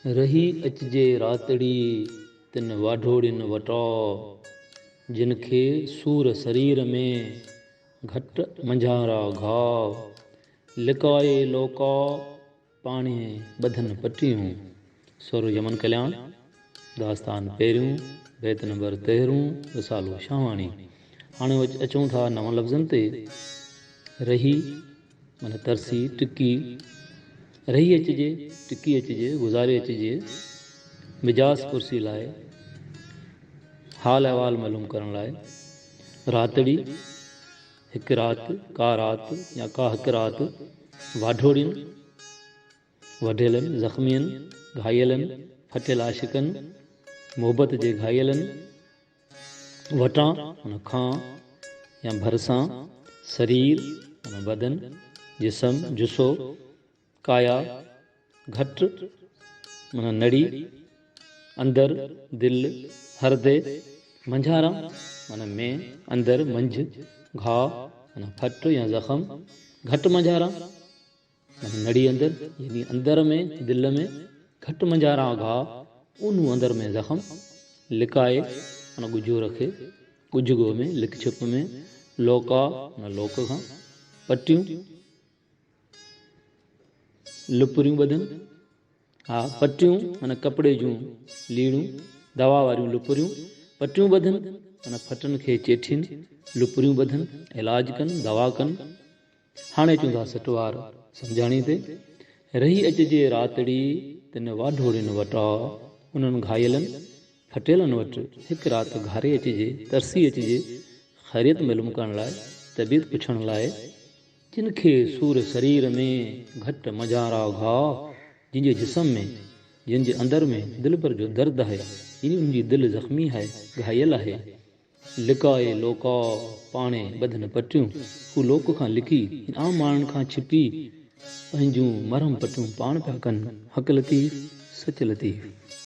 رهي اچجي راتڙي، تن واڍوڙين وٽاء، جن کي سور سرير ۾، گهٽ منجهارا گهاء، لڪائي لوڪاء، پاڻهي ٻڌن پٽيون. سر يمن ڪلياڻ، داستان پهريون، بيت نمبر تيرهون، رسالو شاهواڻي. هاڻي اچون ٿا نون لفظن تي. رهي معنيٰ ترسي، ٽڪي، رهي اچجي، ٽڪي اچجي، گذاري اچجي، مجاز پرسي لاء، حال احوال معلوم ڪرڻ لاء، راتڙي، هڪ رات، ڪا رات يا ڪا هڪ رات، واڍوڙين، وڍيلن، زخمين، گهايلن، ڦٽيل عاشقن، محبت جي گهايلن، وٽان معنيٰ کان يا ڀرسان، سرير معنيٰ بدن، جسم، جسو، ڪايا، گهٽ معنيٰ نڙي، اندر، دل، هردي، منجهاران معنيٰ ۾، اندر، منجهه، گهاء معنيٰ ڦٽ يا زخم، گهٽ منجهاران معنيٰ نڙي اندر يعني اندر ۾، دل ۾، گهٽ منجهاران گهاء، اونهون اندر ۾ زخم، لڪائي معنيٰ ڳجهو رکي، ڳجهه ڳوهه ۾، لڪ ڇپ ۾، لوڪا معنيٰ لوڪ کان، پٽيون، لپريون ٻڌن، ها پٽيون معنيٰ ڪپڙي جون ليڙون، دوا واريون لپريون، پٽيون ٻڌن معنيٰ ڦٽن کي چيٺين، لپريون ٻڌن، علاج ڪن، دوا ڪن. هاڻي اچون ٿا سٽوار سمجهاڻي تي. رهي اچجي راتڙي، تن واڍوڙين وٽاء، انهن گهايلن، ڦٽيلن وٽ هڪ رات گهاري اچجي، ترسي اچجي، خيريت معلوم ڪرڻ لاء، طبيعت پڇڻ لاء، جن کي سور سرير ۾، گهٽ منجهارا گهاء، جن جي جسم ۾، جن جي اندر ۾ دلبر جو درد آهي، يعني انهن جي دل زخمي آهي، گهايل آهي. لڪائي لوڪاء، پاڻي ٻڌن پٽيون، هو لوڪ کان لڪي، يعني عام ماڻهن کان ڇپي، پنهنجون مرهم پٽيون پاڻ پيا ڪن. حق لطيف، سچ لطيف.